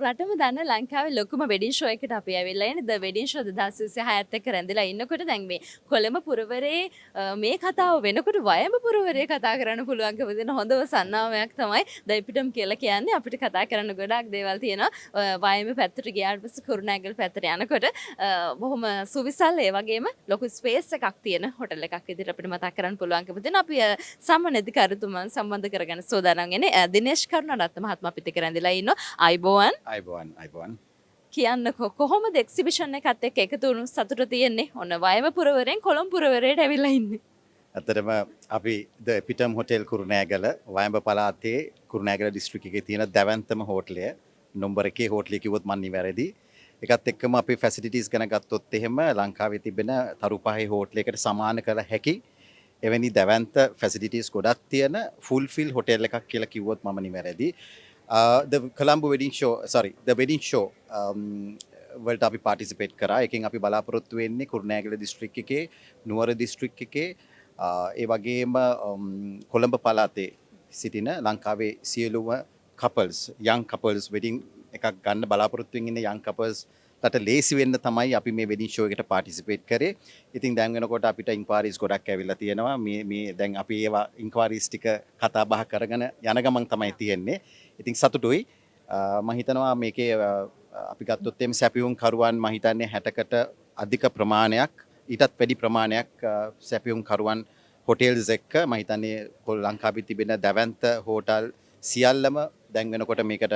රටම දන්න ලංකාවේ ලොකුම වෙඩින් ෂෝ එකට අපි ඇවිල්ලා ඉන්නේ. ද වෙඩින් ෂෝ 2026ත් එක්ක රැඳිලා ඉන්නකොට දැන් මේ කොළඹ පුරවරේ මේ කතාව වෙනකොට වයඹ පුරවරේ කතා කරන්න පුළුවන්කම දෙන හොඳම සන්නාමයක් තමයි ද එපිටම් කියලා කියන්නේ. අපිට කතා කරන්න ගොඩාක් දේවල් තියෙනවා. වයඹ පැත්තට ගියාට පස්සේ කුරුණෑගල පැත්තට යනකොට බොහොම සුවිසල්, ඒ වගේම ලොකු ස්පේස් එකක් තියෙන හොටල් එකක් විදිහට අපිට මතක් කරන්න පුළුවන්කම තියෙනවා. අපි සම්මනධිකාරිතුමන් සම්බන්ධ කරගන්න සූදානම් වෙන්නේ. දිනේෂ් කරුණාරත්න මහත්මයා අපිත් එක්ක රැඳිලා ඉන්නවා. ආයුබෝවන්. ආයුබෝවන්, ආයුබෝවන්. කියන්නකෝ, කොහොමද එක්සිබිෂන් එකත් එක්ක එකතු වුණු සතුට තියෙන්නේ? ඔන්න වයඹ පුරවරෙන් කොළඹ පුරවරයට ඇවිල්ලා ඉන්නේ. ඇත්තටම අපි ද එපිටම් හොටෙල් කුරුණෑගල, වයඹ පළාතේ කුරුණෑගල දිස්ත්‍රික් එකේ තියෙන දැවැන්තම හෝටලය, නම්බර් එකේ හෝටලය කිව්වොත් මන් නිවැරදි. ඒකත් එක්කම අපේ ෆැසිලිටිස් ගැන ගත්තොත් එහෙම ලංකාවේ තිබෙන තරු පහේ හෝටලයකට සමාන කළ හැකි එවැනි දැවැන්ත ෆැසිලිටිස් ගොඩක් තියෙන ෆුල් ෆිල් හොටෙල් එකක් කියලා කිව්වොත් මම නිවැරදි. The Colombo Wedding Show, sorry, the Wedding Show වලට අපි පාටිසිපේට් කරා. එකෙන් අපි බලාපොරොත්තු වෙන්නේ කුරුණෑගල දිස්ත්‍රික් එකේ, නුවර දිස්ත්‍රික් එකේ, ඒ වගේම කොළඹ පළාතේ සිටින ලංකාවේ සියලුම කපල්ස්, යං කපල්ස්, වෙඩින් එකක් ගන්න බලාපොරොත්තු වෙමින් ඉන්න යං කපල්ස් ලට ලේසි වෙන්න තමයි අපි මේ වෙඩින් ෂෝ එකට පාටිසිපේට් කරේ. ඉතින් දැන් වෙනකොට අපිට ඉන්ක්වයරිස් ගොඩක් ඇවිල්ලා තියෙනවා. මේ මේ දැන් අපි ඒවා ඉන්ක්වයරිස් ටික කතා බහ කරගෙන යන ගමන් තමයි තියෙන්නේ. ඉතින් සතුටුයි. මම හිතනවා මේකේ අපි ගත්තොත් එහෙම සැපියුම් කරුවන් මම හිතන්නේ 60කට අධික ප්‍රමාණයක්, ඊටත් වැඩි ප්‍රමාණයක් සැපියුම් කරුවන් හොටෙල්ස් එක්ක මම හිතන්නේ ලංකාවේ තිබෙන දැවැන්ත හෝටල් සියල්ලම දැන් වෙනකොට මේකට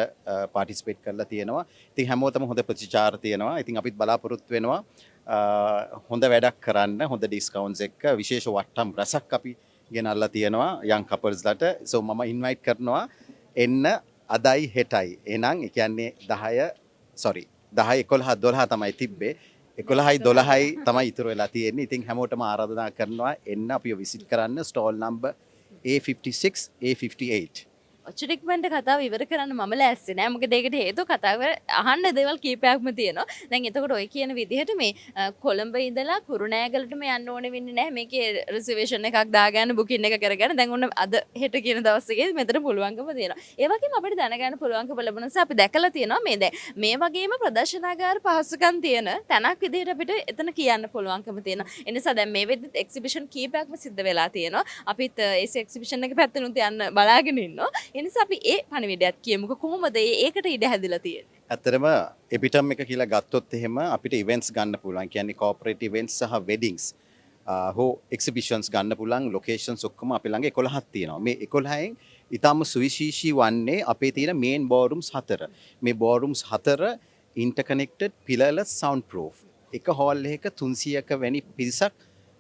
පාටිසිපේට් කරලා තියෙනවා. ඉතින් හැමෝටම හොඳ ප්‍රතිචාර තියෙනවා. ඉතින් අපිත් බලාපොරොත්තු වෙනවා හොඳ වැඩක් කරන්න, හොඳ ඩිස්කවුන්ට්ස් එක්ක විශේෂ වට්ටම් රසක් අපි ගෙනල්ලා තියෙනවා යං කපල්ස්ලට. සෝ මම ඉන්වයිට් කරනවා එන්න අදයි හෙටයි. එහෙනම් ඒ කියන්නේ 10, සෝරි, 10, 11, 12 තමයි තිබ්බේ. 11යි 12යි තමයි ඉතුරු වෙලා තියෙන්නේ. ඉතින් හැමෝටම ආරාධනා කරනවා එන්න අපිව විසිට් කරන්න, ස්ටෝල් නම්බර් A56, A58. ඔච්චර ඉක්මනට කතාව ඉවර කරන්න මම ලෑස්ති නෑ. මොකද ඒකට හේතුව කතාව අහන්න දේවල් කීපයක්ම තියෙනවා. දැන් එතකොට ඔය කියන විදිහට මේ කොළඹ ඉඳලා කුරුණෑගලටම යන්න ඕනේ වෙන්නේ නැහැ. මේකේ රිසර්වේෂන් එකක් දාගන්න, බුකින් එක කරගන්න. දැන් ඔන්න අද හෙට කියන දවස් එකේ මෙතන පුළුවන්කම තියෙනවා. ඒ වගේම අපිට දැනගන්න පුළුවන්කම ලැබුණ නිසා අපි දැකලා තියෙනවා මේ දැන් මේ වගේම ප්‍රදර්ශනාගාර පහසුකම් තියෙන තැනක් විදිහට අපිට එතන කියන්න පුළුවන්කම තියෙනවා. ඒ නිසා දැන් මේ වෙද්දිත් එක්සිබිෂන් කීපයක්ම සිද්ධ වෙලා තියෙනවා. අපිත් ඒ එක්සිබිෂන් එක පැත්තෙනුත් යන්න බලාගෙන ඉන්නවා. ඒ නිසා අපි ඒ පණිවිඩයත් කියමුකෝ, කොහොමද ඒකට ඉඩ හැදිලා තියෙන්නේ? ඇත්තටම එපිටම් එක කියලා ගත්තොත් එහෙම අපිට ඉවෙන්ට්ස් ගන්න පුළුවන්. කියන්නේ කෝපරේට් ඉවෙන්ට්ස් සහ වෙඩින්ග්ස් හෝ එක්සිබිෂන්ස් ගන්න පුළුවන් ලොකේෂන්ස් ඔක්කොම අපේ ළඟ 11ක් තියෙනවා. මේ 11න් ඉතාම සුවිශේෂී වන්නේ අපේ තියෙන මේන් බෝරූම්ස් හතර. මේ බෝරූම්ස් හතර ඉන්ටර්කනෙක්ටඩ්, පිලර්ලස්, සවුන්ඩ් ප්‍රූෆ්. එක හෝල් එකක 300ක වැනි පිරිසක්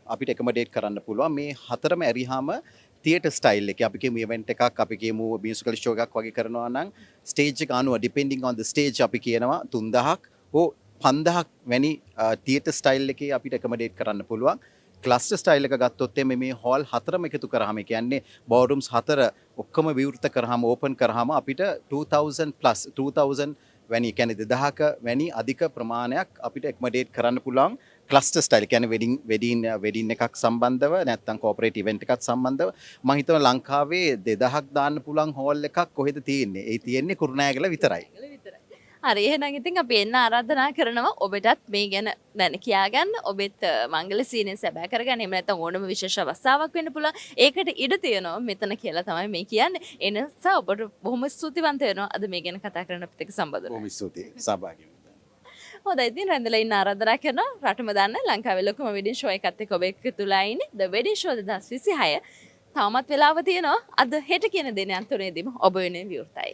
අපිට ඇකොමඩේට් කරන්න පුළුවන්. මේ හතරම ඇරිහාම තියටර් ස්ටයිල් එකේ අපි කියමු ඉවෙන්ට් එකක්, අපි කියමු මියුසිකල් ෂෝ එකක් වගේ කරනවා නම් ස්ටේජ් එක අනුව, ඩිපෙන්ඩින් ඔන් the stage, අපි කියනවා 3000ක් හෝ 5000ක් වැනි තියටර් ස්ටයිල් එකේ අපිට ඇකොමඩේට් කරන්න පුළුවන්. ක්ලස්ටර් ස්ටයිල් එක ගත්තොත් එimhe මේ හෝල් හතරම එකතු කරාම, ඒ කියන්නේ බෝරූම්ස් හතර ඔක්කොම විවෘත කරාම, ඕපන් කරාම අපිට 2000 ප්ලස්, 2000 වැනි, ඒ කියන්නේ 2000ක වැනි අධික ප්‍රමාණයක් අපිට ඇකොමඩේට් කරන්න පුළුවන් ක්ලස්ටර් ස්ටයිල්. කියන්නේ වෙඩින් වෙඩින් වෙඩින් එකක් සම්බන්ධව නැත්නම් කෝපරේට් ඉවෙන්ට් එකක් සම්බන්ධව මම හිතනවා ලංකාවේ 2000ක් දාන්න පුළුවන් හෝල් එකක් කොහෙද තියෙන්නේ? ඒ තියෙන්නේ කුරුණෑගල විතරයි. විතරයි. හරි, එහෙනම් ඉතින් අපි එන්න ආරාධනා කරනවා ඔබටත් මේ ගැන දැන කියාගන්න, ඔබෙත් මංගල සීනය සැබෑ කරගන්න, එහෙම නැත්නම් ඕනම විශේෂ අවස්ථාවක් වෙන්න පුළුවන්. ඒකට ඉඩ තියෙනවා මෙතන කියලා තමයි මේ කියන්නේ. ඒ නිසා ඔබට බොහොම ස්තුතිවන්ත වෙනවා අද මේ ගැන කතා කරන්න අපිත් එක්ක සම්බන්ධ වුණාට. බොහොම ස්තුතියි සහභාගී වුණාට. හොඳයි, ඉතින් රැඳිලා ඉන්න ආරාධනා කරනවා. රටම දන්න ලංකාවේ ලොකුම වෙඩින් ෂෝ එකත් එක්ක ඔබ එකතු වෙලා ඉන්නේ The Wedding Show 2026. තවමත් වෙලාව තියෙනවා. අද හෙට කියන දිනයන් තුනේදීම ඔබ වෙනුවෙන් විවෘතයි.